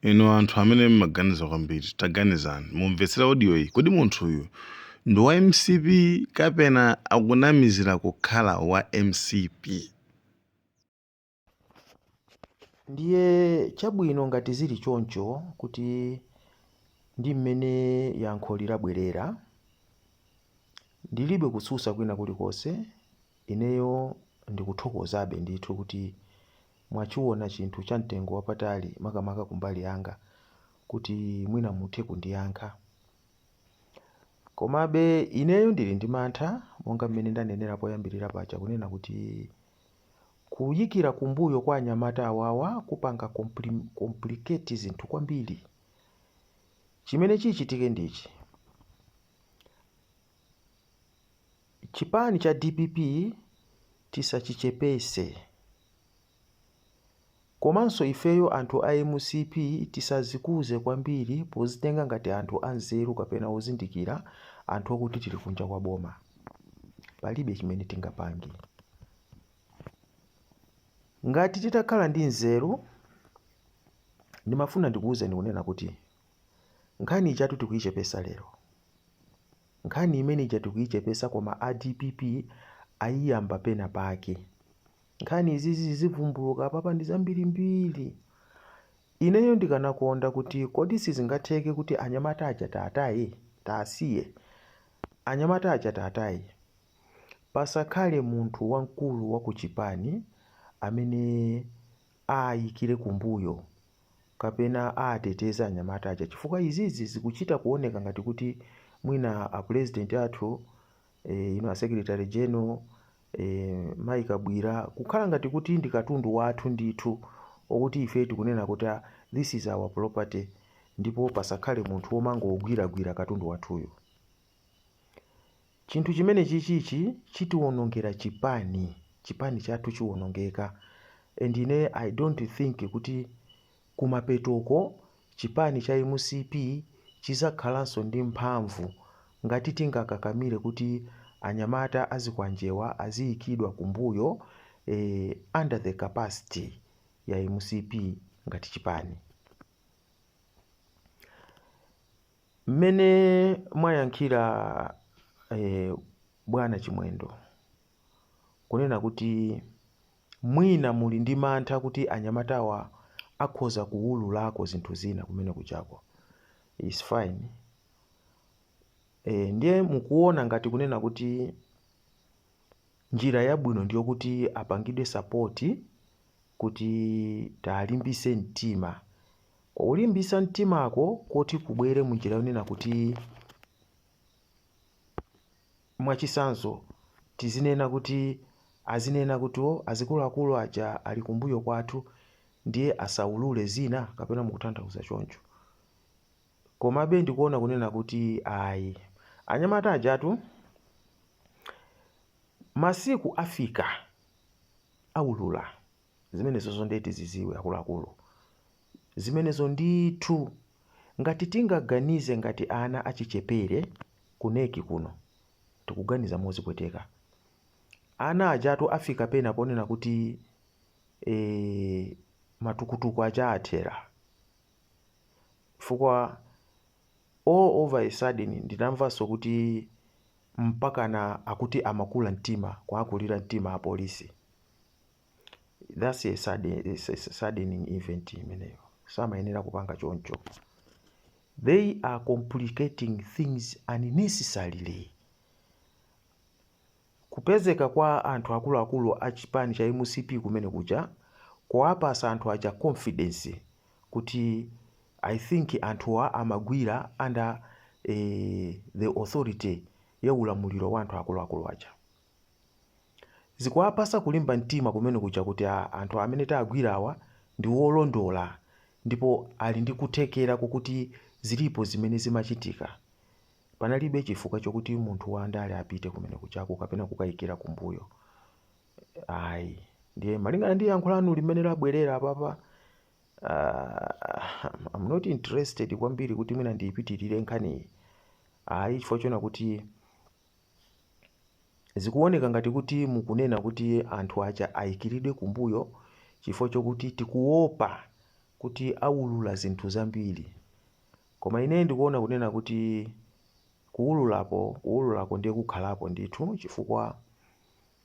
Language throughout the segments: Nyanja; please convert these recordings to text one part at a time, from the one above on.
Inu anthu amene mmaganiza kwambiri, taganizani, mumvetsera audio iyi, kodi munthuyu ndi wa MCP kapena akunamizira kukhala wa MCP? Ndiye chabwino ngati zili choncho kuti ndi mmene yankholi labwerera, ndilibe kutsutsa kwina kulikonse, ineyo ndikuthokozabe ndithu kuti mwachiona chinthu cha mtengo wapatali makamaka kumbali yanga kuti mwina muthe kundiyankha. Komabe ineyo ndili ndi mantha monga mmene ndanenera poyambirira paja kunena kuti kuyikira kumbuyo kwa anyamata awawa kupanga complicate zinthu kwambiri. Chimene chichitike ndichi, chipani cha dpp tisachichepese. Komanso ifeyo anthu a mcp tisazikuze kwambiri pozitenga ngati anthu anzeru kapena ozindikira anthu okuti tili kunja kwa boma. Palibe chimene tingapange. Ngati titakhala ndi nzeru, ndimafuna ndikuwuzeni kunena kuti nkhani ijatu tikuyichepesa lero. Nkhani imene ija tikuyichepesa koma a dpp ayiyamba pena pake. Nkhani izizi zivumbuluka apapa ndi zambirimbiri. Ineyo ndikanakonda kuti kodi sizingatheke kuti anyamata aja taataye, taasiye. Anyamata aja taataye. Pasakhale munthu wamkulu wa kuchipani amene aayikire kumbuyo kapena aateteze anyamata aja chifukwa izizi zikuchita kuoneka ngati kuti mwina a president athu ino a secretary general mayi Kabwira kukhala ngati kuti ndi katundu wathu ndithu okuti ife tikunena kuti ah, this is our property ndipo pasakhale munthu womangogwiragwira katundu wathuyo. Chinthu chimene chichichi chitiwonongera chipani, chipani chathu chiwonongeka and ine I don't think kuti kumapetoko chipani cha mcp chizakhalanso ndi mphamvu ngati tingakakamire kuti anyamata azikwanjewa aziyikidwa kumbuyo under the capacity ya mcp ngati chipani. Mmene mwayankhira bwana Chimwendo kunena kuti mwina muli ndi mantha kuti anyamatawa akhoza kuwululako zinthu zina kumene kuchako is fine. Ndiye mukuona ngati kunena kuti njira yabwino ndiyokuti apangidwe support kuti talimbise mtima, kulimbisa mtimako koti kubwere munjira yonena kuti mwachisanzo tizinena kuti azinena kuti o azikuluakulu aja ali kumbuyo kwathu ndiye asaulule zina kapena mukutanthauza choncho. Komabe ndikuona kunena kuti ayi, anyamata ajatu masiku afika aulula zimenezozo, ndiye tiziziwe akuluakulu zimenezo ndithu. Ngati tingaganize ngati ana achichepere kuneki kuno tikuganiza mozipweteka. Ana ajatu afika pena ponena kuti matukutuku aja athera chifukwa all over a sudden ndinamvanso kuti mpakana akuti amakula mtima, kuakulira mtima apolisi. That's a saddening event imeneyo, samayenera kupanga choncho. They are complicating things unnecessarily. Kupezeka kwa anthu akuluakulu a chipani cha mcp kumene kuja kuwapasa anthu aja confidence kuti I think anthuwa amagwira under the authority ya ulamuliro wa anthu akuluakulu aja, zikuwapasa kulimba mtima kumene kuja kuti anthu amene tagwirawa ndi wolondola ndipo ali ndi kuthekera kokuti zilipo zimene zimachitika. Panalibe chifukwa chokuti munthu wandale apite kumene kuchako kapena kukayikira kumbuyo, ayi. Ndiye malingana ndi yankho lanu limene labwerera apapa, I'm not interested kwambiri kuti mwina ndiyipitirire nkhaniyi, ayi, chifukwa chona kuti zikuoneka ngati kuti mukunena kuti anthu aja ayikiridwe kumbuyo chifukwa chokuti tikuopa. kuti awulula zinthu zambiri, koma ine ndikuona kunena kuti kuwululapo, kuwululako ndiye kukhalapo ndithu, chifukwa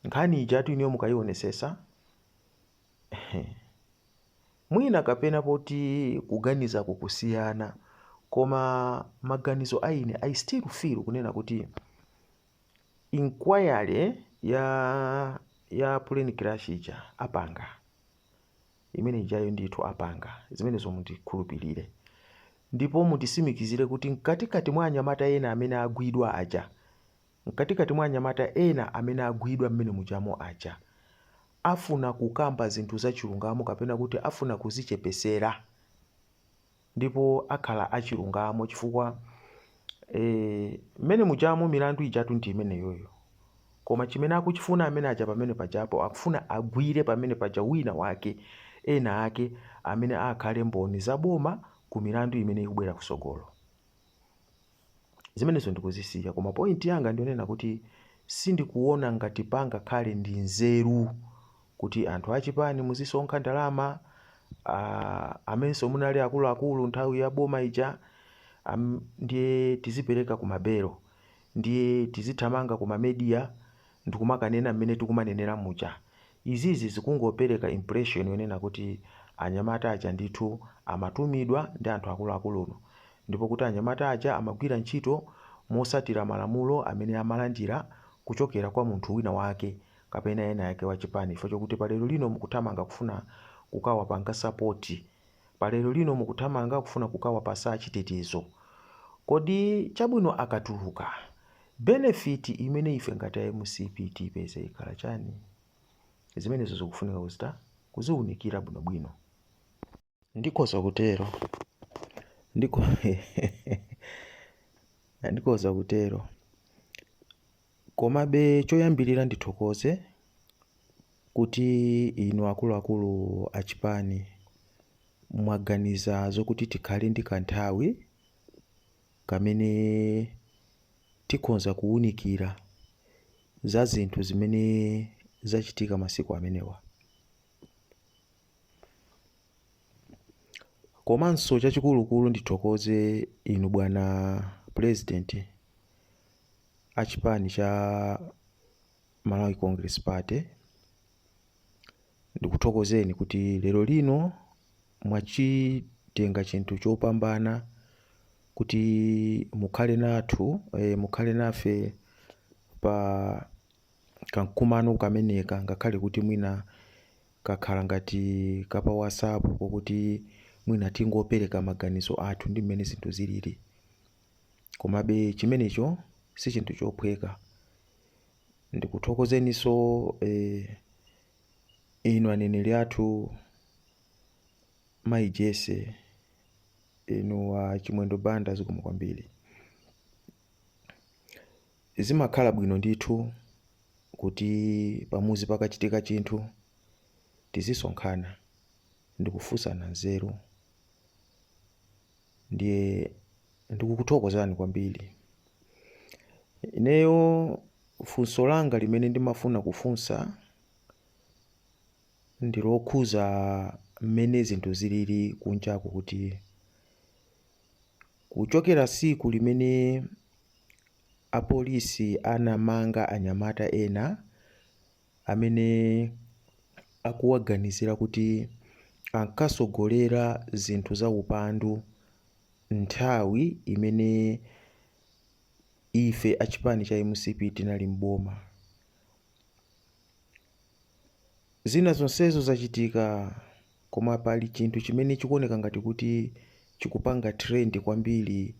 nkhani ijatu inuyo mukayionesesa, mwina kapena poti kuganiza kukusiyana, koma maganizo aine, I still feel kunena kuti inquiry ya plane crash ija apanga, imene ijayo ndithu apanga. Zimenezo mundikhulupirire ndipo mutisimikizire kuti mkatikati mwa anyamata ena amene agwidwa aja, mkatikati mwa anyamata ena amene agwidwa mmene mujamo aja, afuna kukamba zinthu zachilungamo kapena kuti afuna kuzichepesera, ndipo akhala achilungamo, chifukwa mmene mujamo milandu ijatu ndi imeneyoyo. Koma chimene akuchifuna amene aja pamene pajapo, akufuna agwire pamene paja wina wake, ena ake amene akhale mboni zaboma ku milandu imene ikubwera kusogolo. Zimenezo ndikuzisiya, koma point yanga ndionena kuti sindikuona ngati pangakhale ndi nzeru kuti anthu achipani muzisonkha ndalama, amenenso munali akuluakulu nthawi ya boma ija, ndiye tizipereka kumabelo, ndiye tizithamanga kuma media ndikumakanena mmene tikumanenera muja. Izizi zikungopereka impression yonena kuti anyamata aja ndithu amatumidwa ndi anthu akuluakuluno, ndipo kuti anyamata aja amagwira ntchito mosatira malamulo amene amalandira kuchokera kwa munthu wina wake kapena ena yake wachipani, chifukwa chokuti palero lino mukuthamanga kufuna kukawapanga support, palero lino mukuthamanga kufuna kukawapasa chitetezo. Kodi chabwino, akatuluka, benefit imene ife ngati MCP tipeze ikhala chani? Zimenezo zikufunika kuzita kuziwunikira bwinobwino. Ndikhoza kutero, ndikhoza kutero. Komabe choyambirira ndithokoze kuti inu akuluakulu achipani mwaganiza zokuti tikhale ndi kanthawi kamene tikhonza kuwunikira za zinthu zimene zachitika masiku amenewa. Komanso chachikulukulu ndithokoze inu bwana President achipani cha Malawi Congress Party. Ndikuthokozeni kuti lero lino mwachitenga chinthu chopambana kuti mukhale nathu, mukhale nafe pa kamkumano kameneka, ngakhale kuti mwina kakhala ngati kapa WhatsApp, kokuti mwina tingopereka maganizo athu ndi mmene zinthu zilili. Komabe chimenecho si chinthu chophweka. Ndikuthokozeninso inu aneneri athu Mayi Jesse, inu wa Chimwendo Banda, zikomo kwambiri. Zimakhala bwino ndithu kuti pamuzi pakachitika chinthu tizisonkhana ndikufunsana nzeru, ndiye ndikukuthokozani kwambiri. Ineyo funso langa limene ndimafuna kufunsa ndi lokhuza mmene zinthu zilili kunjaku, kuti kuchokera siku limene apolisi anamanga anyamata ena amene akuwaganizira kuti ankasogolera zinthu za upandu nthawi imene ife achipani cha MCP tinali mboma, zina zonsezo zachitika, koma pali chinthu chimene chikuoneka ngati kuti chikupanga trend kwambiri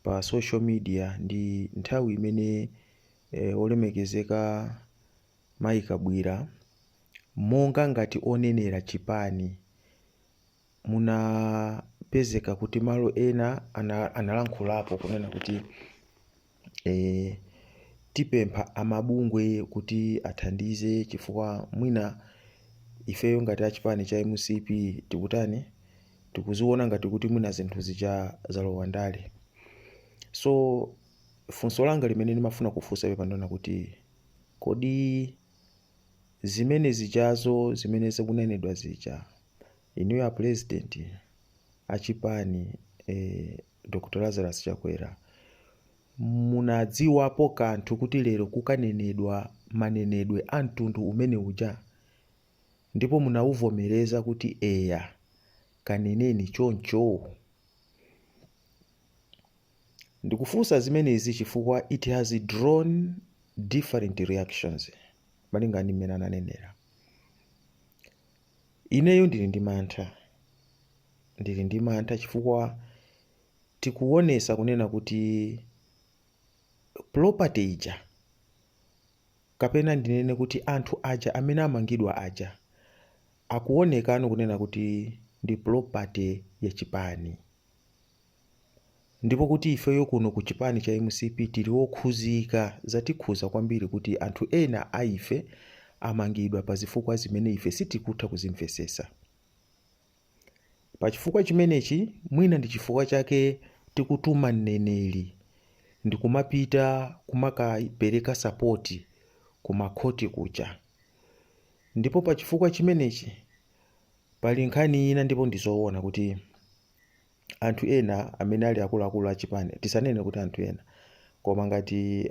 pa social media, ndi nthawi imene olemekezeka Mayi Kabwira, monga ngati onenera chipani, munapezeka kuti malo ena analankhulapo kunena kuti tipempha amabungwe kuti athandize, chifukwa mwina ifeyo ngati achipani cha MCP tikutani, tikuziona ngati kuti mwina zinthu zija zalowa ndale. So funso langa limene ndimafuna kufunsa ife pandiona kuti kodi zimene zijazo zimene zikunenedwa zija Inuyo a president achipani, Dr Lazarus Chakwera, munadziwapo kanthu kuti lero kukanenedwa manenedwe a mtundu umene uja, ndipo munauvomereza kuti eya, kaneneni choncho? Ndikufunsa zimenezi chifukwa it has drawn different reactions malinga ndi mmene ananenera. Ineyo ndili ndi mantha, ndili ndi mantha chifukwa tikuonesa kunena kuti property ija, kapena ndinene kuti anthu aja amene amangidwa aja, akuonekano kunena kuti ndi property ya chipani, ndipo kuti ifeyo kuno ku chipani cha MCP tili wokhuzika. Zatikhuza kwambiri kuti anthu ena a ife amangidwa pa zifukwa zimene ife sitikutha kuzimvesesa. Pa chifukwa chimenechi, mwina ndi chifukwa chake tikutuma mneneri ndikumapita kumakapereka support kumakhoti kuja. Ndipo pa chifukwa chimenechi pali nkhani ina, ndipo ndizoona kuti anthu ena amene ali akuluakulu achipani, tisanene kuti anthu ena, koma ngati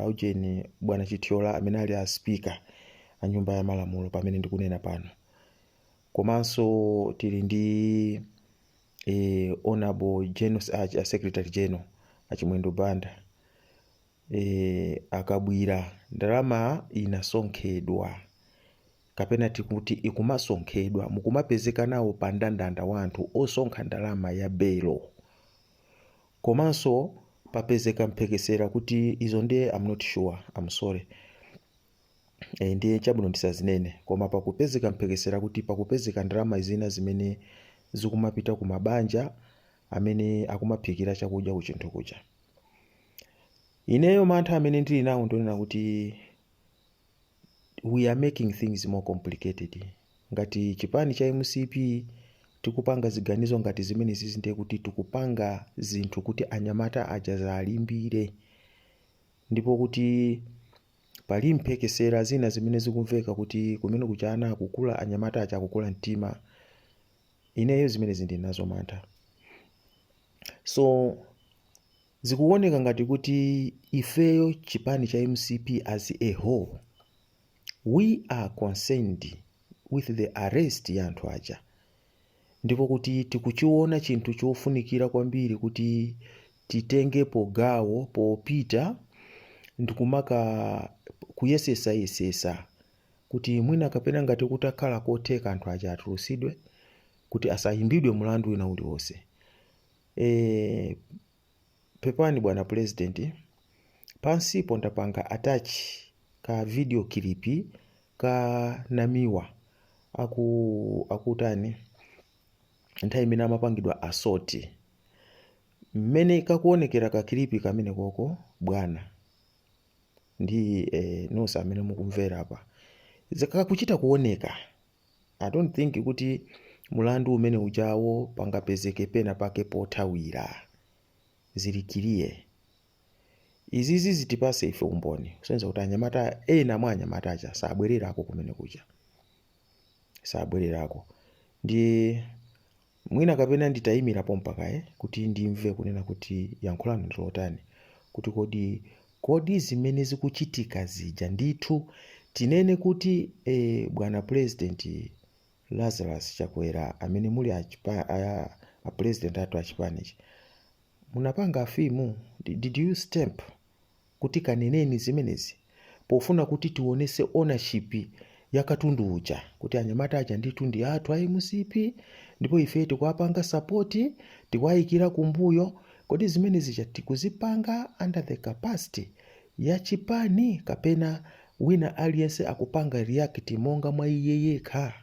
ujeni bwana Chithyola amene ali a speaker a Nyumba ya Malamulo pamene ndikunena pano, komanso tili ndi honorable general, secretary general Achimwendo Banda, akabwira ndalama inasonkhedwa, kapena tikuti ikumasonkhedwa, mukumapezeka nawo pa ndandanda wa anthu osonkha ndalama ya belo. Komanso papezeka mphekesera kuti izo ndiye, I'm not sure, I'm sorry, ndiye chabwino ndisazinene, koma pakupezeka mphekesera kuti pakupezeka ndalama zina zimene zikumapita ku mabanja amene akumaphikira chakudya kuchinthu kuja. Ineyo mantha amene ndili nawo ndionena kuti we are making things more complicated. Ngati chipani cha MCP tikupanga ziganizo ngati zimene zizi, ndiye kuti tikupanga zinthu kuti anyamata aja zalimbire, ndipo kuti pali mphekesera zina zimene zikumveka kuti kumene kuja ana akukula, anyamata aja akukula mtima. Ineyo zimene zindili nazo mantha. So zikuoneka ngati kuti ifeyo chipani cha MCP as a whole, we are concerned with the arrest ya anthu aja, ndipo kuti tikuchiona chinthu chofunikira kwambiri kuti titengepo gawo popita ndikumaka kuyesesayesesa kuti mwina kapena ngati kutakhala kotheka anthu aja atulusidwe kuti asayimbidwe mulandu wina uliwonse. Pepani bwana president, pansipo ndapanga attach ka video clip ka Namiwa akutani nthawi imene amapangidwa assault. Mmene kakuonekera ka clip kamene koko, bwana, ndi nonse amene mukumvera apa, kakuchita kuoneka. I don't think kuti mulandu umene ujawo pangapezeke pena pake pothawira. Zili clear. Izizi zitipase ife umboni kusonyeza kuti anyamata ena mwa anyamata aja sabwererako kumene kuja, sabwererako. Ndi mwina kapena nditayimirapo mpaka kuti ndimve kunena kuti yankhulano ndi lotani, kuti kodi zimene zikuchitika zija ndithu tinene kuti bwana president Lazarus Chakwera, amene muli a president athu achipanichi, munapanga affirm, did you stamp kuti kaneneni zimenezi pofuna kuti tionese ownership ya katundu uja, kuti anyamata aja ndithu ndi athu a MCP, ndipo ife tikuwapanga support, tikuwayikira kumbuyo? Kodi zimene zija tikuzipanga under the capacity ya chipani, kapena wina aliyense akupanga react monga mwa iye yekha?